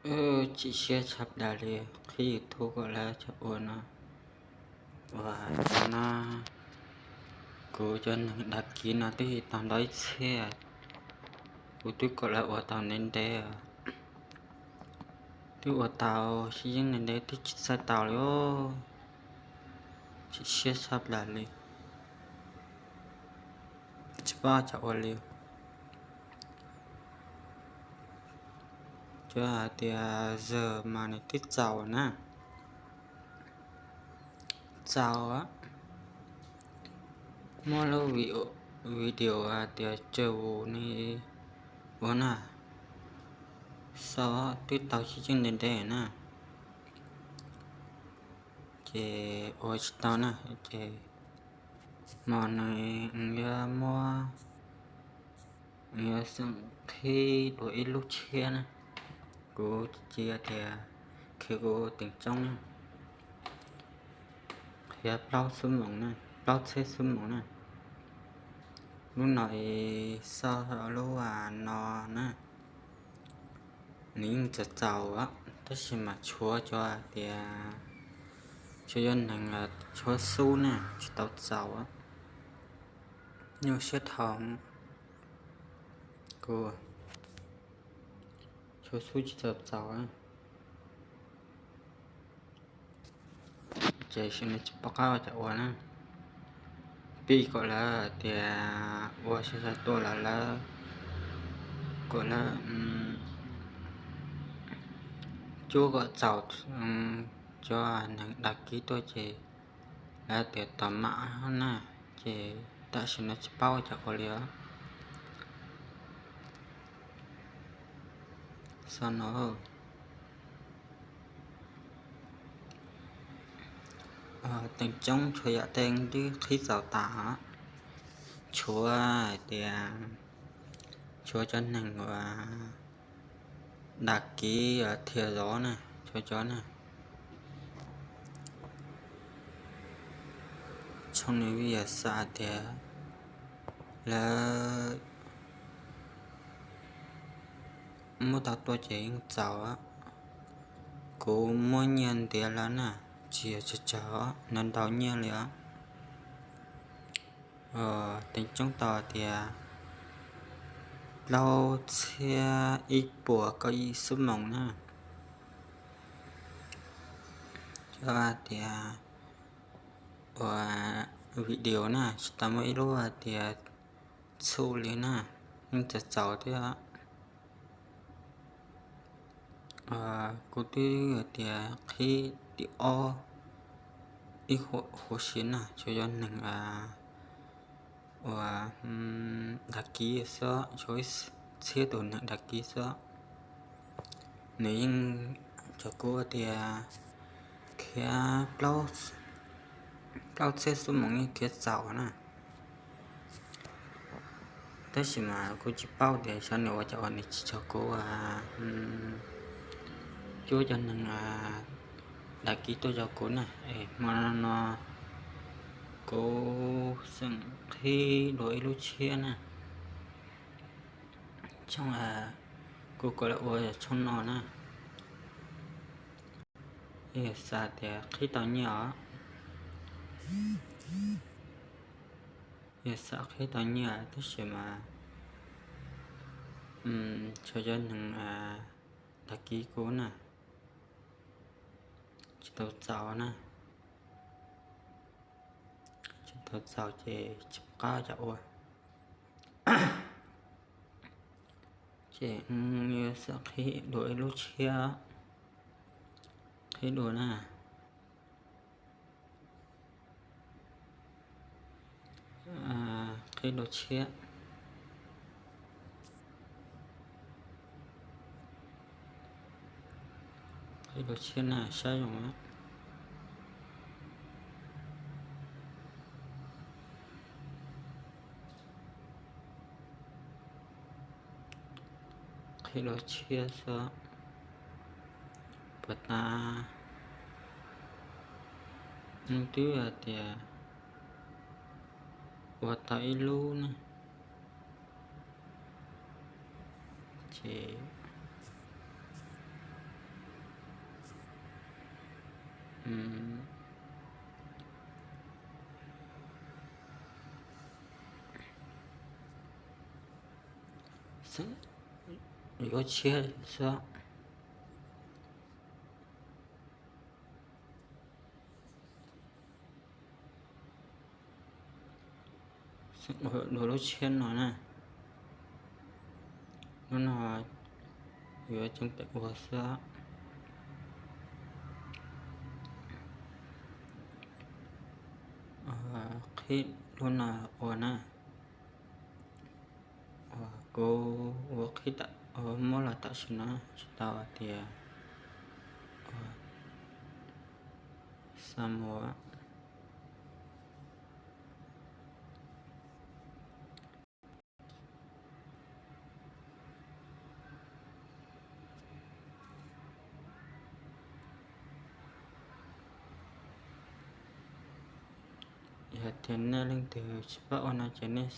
Chim siab tshaj plaws li, qhib YouTube kom lawv cov ua no. Ua no, kuv cov neeg dag kiv no twb tau ntau ib txhiab, kuv twb kom lawv ua tau ntev ntev, twb ua tau sib yeeb ntev ntev twb tsis txawj tau li os. Chim siab tshaj plaws li, tsis paub cov ua li. Cov hais tias zog mas nws twb txaus na, txaus, muab lub video hais tias tsawg vus ne, ua na, xav twb tau sib yeeb ntev ntev na, ces ua tsis tau na, ces hmo no yuav muab, yuav xeem qhib dua ib lub tshiab na. Kuv cia tias qhia kuv teev tsoob na, qhia plaub xub moos na, plaub txhiab xub moos na. Lub no es xauj lub no na, nws yeej txaus txaus, tab sis mas tshuav cov tias, tshuav cov neeg, tshuav xub na tsis tau txaus, nyuaj siab dhau. Kuv tshuav xub tsis tau txaus, ces sawv daws tsis pom qab ua cas ua na. Pib kom lawv tias ua sai sai tuaj los lawv, kom lawv cuab kom txaus cov neeg dag kiv tuaj ces lawv tias tos mam na, ces tam sim no tsis paub ua cas ua li os. Xav no, teev tsoob tshuav yam tej twb qhib txaus tas, tshuav hais tias, tshuav cov neeg uas dag kiv thiaj zov na, tshuav cov na. Tshooj no yog xav tias lawv muab tau tuaj ces yeej txaus. Kuv muab nyiaj ntiav lawv na, tsis yog tsawg tsawg, ntau ntau nyiaj li os. Teev tsoob tau tias plaub txhiab ib puas kaum yim xub moos na. Cov tias ua video na, tsis tau muaj ib lub tias txhum li na, yeej txaus txaus thiab. Kuv twb tias qhib tim ob ib huam huv si na, tshuav cov neeg uas dag kiv xwb, tshuav ib txhiab tus neeg dag kiv xwb. Nws yeej cov kuv tias khiav plaub txhiab xub moos yeej khiav txaus na. Tab sis mas kuv tsis paub tias xyov nws ua cas uas nws tsis tso kuv cuab cov neeg dag kiv tuaj tso kuv na. Es hmo no kuv xeem qhib dua ib lub tshiab na. Tshooj, kuv kom lawv ua tshooj no na. Yog xav tias qhib tau nyiaj os, yog xav qhib tau nyiaj tab sis mas tshuav cov neeg dag kiv kuv na, tsis tau txaus na, tsis tau txaus ces tsis pom qab cas ua. Ces yuav xav qhib dua ib lub tshiab, qhib dua na, qhib dua tshiab, qhib dua tshiab na saib zoo. Qhib dua tshiab xwb, puas tas, nws twb hais tias ua tau ib lub ne, ces Yuav tshiab xwb. Dua lub tshiab no na, lub no yuav ceev pem ua xwb. Qhib lub no ua na. Kuv ua qhib, muab los tam sim no tsis tau tias xa mus. Yog tias nej leej twg tsis paub ua no ces nej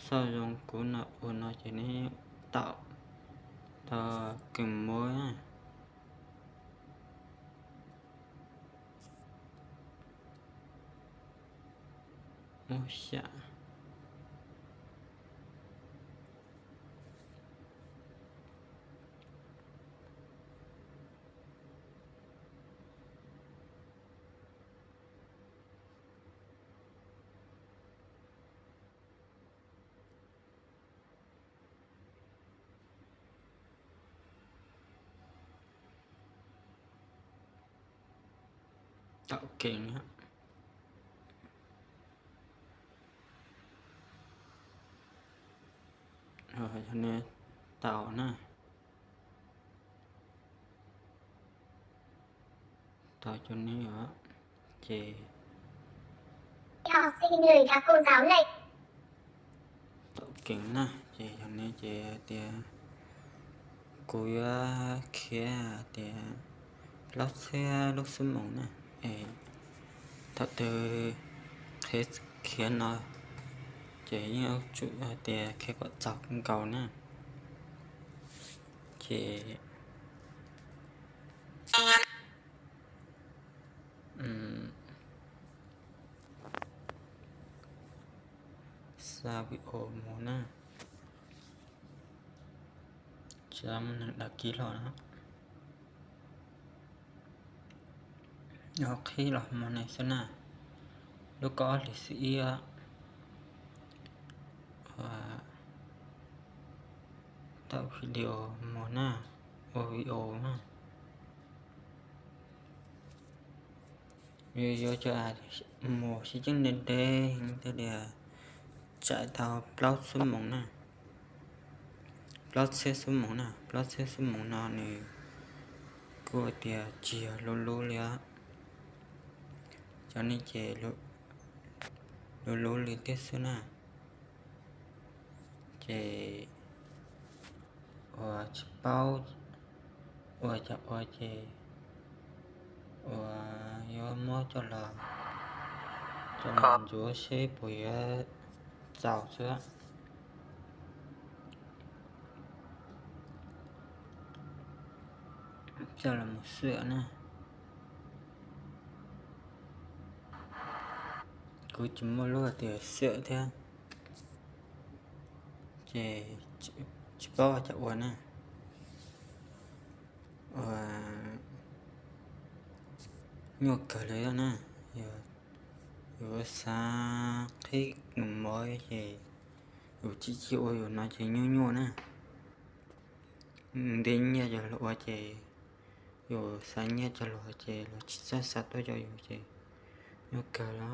xauj zoo kuv no ua no ces nej taum tau keem muab na. Muab xyam. Taum keem. Yog nej taum na, taum cov no ces taum keem na, ces yog nej ces tias kuv yuav khiav tias plaub txhiab lub xuab moos na, es thaum twg qhia khiav no ces yeej yuav tsum hais tias khiav kom txog nkaus na. Ces xa video mus na, tsis muaj neeg đăng ký los na. Qhib los mus ne xwb na, lub kaum ob hlis xiv ib, tau video mus na, ua video na. Yuav cov mus sib ceeb deb deb, tej tias tsam tau plaub xuab moos na, plaub txhiab xuab moos na, plaub txhiab xuab moos no nws kuj tias tsis yog lub lub li os. Cov nej ces lub lub li thiab xwb na. Ces uas tsis paub ua cas ua ces uas yuav muab coj los, coj los ntxuav seb puas yuav txaus xwb. Coj los mus xwm na. Kuv tsis muaj lub tias xwm thiab, ces tsis paub ua cas ua na. Ua nyuaj kawg li na, yus xav qhib mov ces yus tsis tsis ua yus no ces nyuaj nyuaj na. Nti nyiaj coj los ua ces yus xav nyiaj coj los ces luag tsis txawj xa tuaj rau yus ces nyuaj kawg li.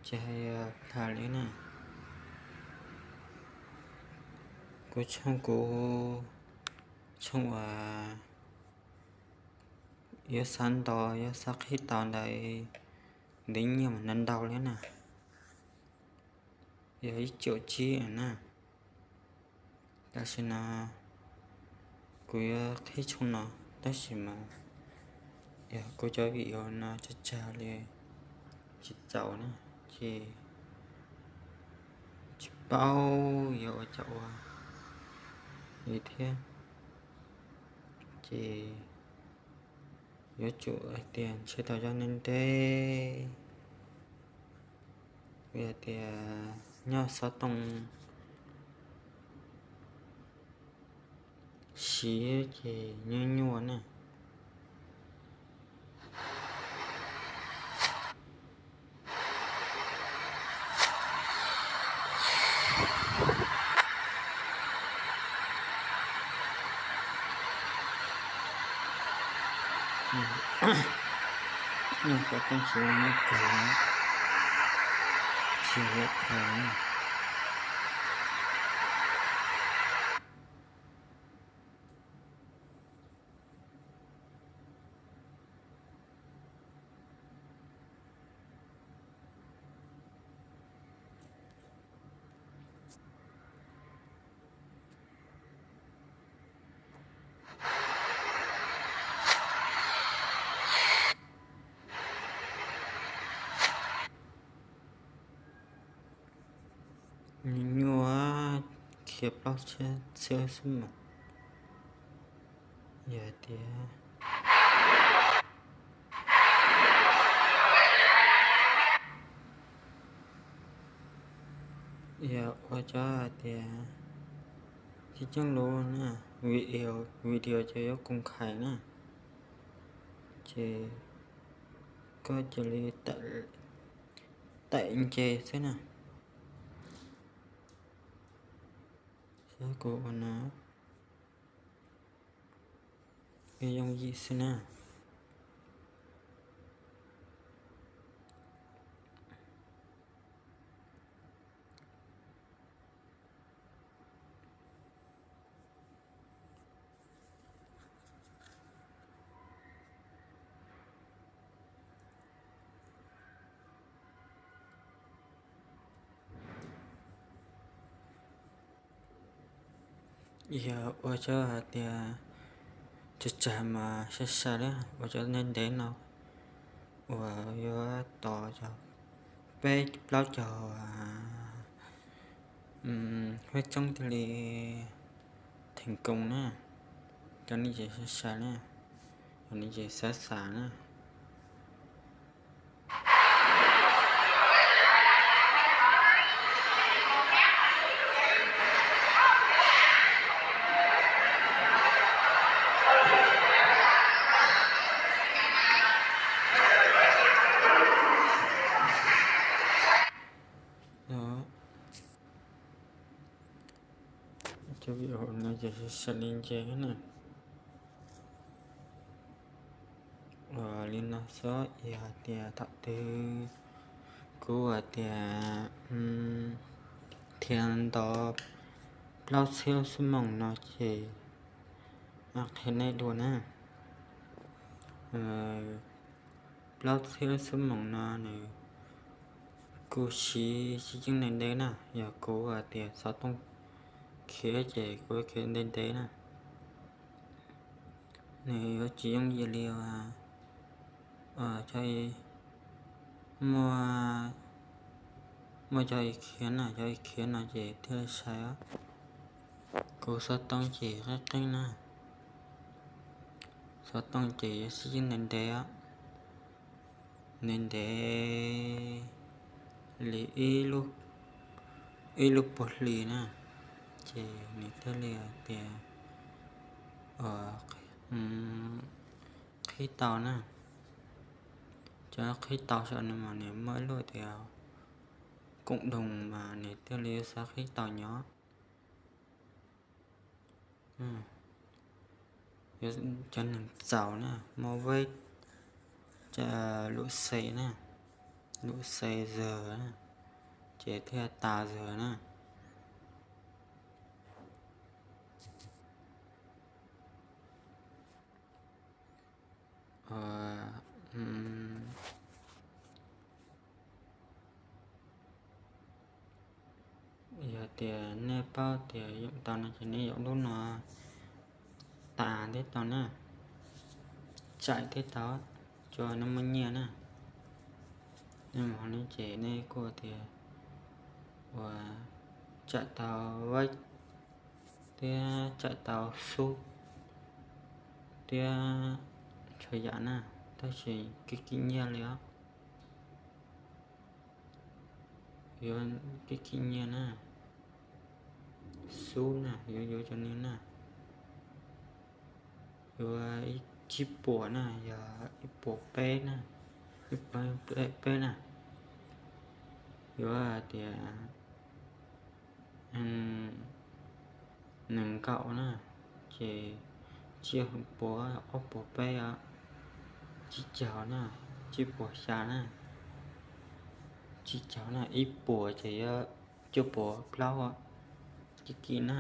Tsis hais li na, kuv tshooj, kuv tshooj uas yuav xa ntau, yuav xa qhib tau ntawd nti nyiaj mas ntau ntau li na, yog ib triệu tsib na. Tam sim no kuv yuav qhib tshooj no, tab sis mas yog kuv cov video no tsawg tsawg li tsis txaus na, ces tsis paub yuav ua cas ua li thiab. Ces yuav tsum hais tias ntshe tau yog ntev ntev, vim hais tias nyob xov tooj siv ces nyuaj nyuaj na. Nyuaj xov tooj siv nyuaj kawg, tsis lawm kawg. Nyuaj nyuaj, khiav plaub txhiab xwb mas. Yog tias yog ua cov hais tias tsis coob lus na, video, video ces yuav koom khais na, ces koj cia li tawm nce xwb na. Xyov kuv ua no yooj yim xwb na. Yog ua cov hais tias tsawg tsawg mas sai sai li, ua cov ntev ntev no uas yuav tos cov peb plaub caug huab txoob thiaj li theem koos na. Cov no ces sai sai na, cov no ces xav xav na. Cov video no ces sai sai li ntses na. Ua li no xwb, yog hais tias thaum twg kuv hais tias thiaj nto plaub txhiab lub xab moos no ces qhia nej dua na. Plaub txhiab lub xab moos no nws kuj siv tsis coob ntev ntev na, yog kuv hais tias xov tooj khiav ces kuv yuav khiav ntev ntev na. Nws yuav tsis yooj yim li uas cov, muaj, muaj cov khiav na, cov khiav no ces thiaj li sai os. Kuv xov tooj ces qeeb qeeb na, xov tooj ces yuav siv coob ntev ntev os, ntev ntev li ib lub puag hli na, ces nws thiaj li tias qhib tau na. Cov qhib tau saum no mas nws muaj ib lub tias koom doos mas nws thiaj li xav qhib tau nyob. Cov neeg txaus na, muaj veb lub xe na, lub xe zog na, ces thiaj tas zog na. Yog tias nej paub tias yoom tau no ces nej yoom lub no tas thiab tau na, tsaim thiab tau, tsuas nej muaj nyiaj na. Nej mus hauv no ces nej kuj tias uas tsaim tau veb thiab tsaim tau xub, thiab tshua yam na, tab sis kim kim nyiaj li os. Yuav kim kim nyiaj na, xub na, yuav yuav cov niag na, yuav ib tsib puas na, yog ib puas peb na, ib puas peb na, yuav tias nees nkaum na, ces tsib puas, ob puas peb os, tsib caug na, tsib puas xya na, tsib caug na, ib puas ces yuav cuaj puas plaub, kim kim na.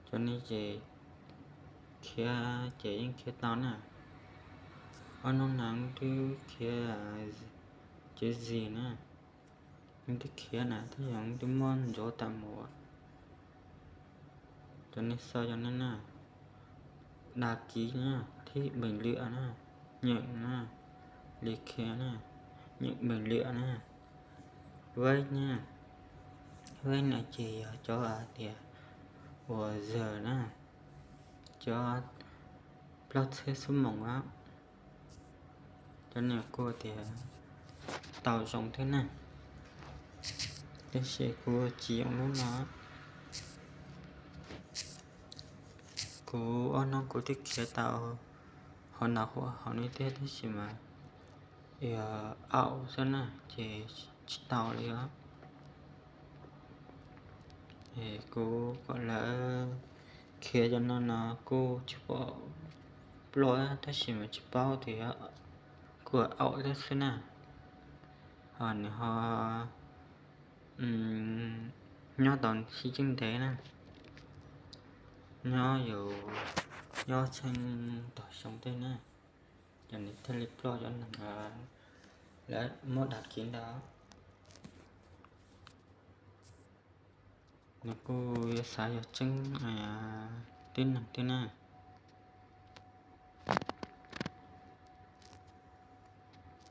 Cov no ces khiav ces yeej khiav tau na. Ob hnub no twb khiav, cov zis na, twb khiav na, tab sis twb muab ntxuav tas mus. Cov no xav cov no na, đăng ký na, thib bình luận na, nyeem na, like na, nyeem bình luận na, vej na, vej no ces yog cov tias uas zas na, cov plaub txhiab xuab moos na. Cov no kuv tias tau zoo thiab na, tab sis kuv tsis yoo lub no. Kuv ob hnub kuv twb khiav tau hauv no hauv no thiab tab sis mas yog aum xwb na ces tsis tau li os. Kuv kom lawv khiav cov no no kuj tsis pom ploj tab sis mas tsis paub tias kuj aum thiab xwb na. Ho nws ho nyob tau sib ceeb ntev na, nyob yus nyob tsheej tog xyoo tej na, ces nws thiaj li ploj cov neeg lawv muab đăng ký ntawd. Nws kuj yuav xav yog tseeb tib neeg thiab na.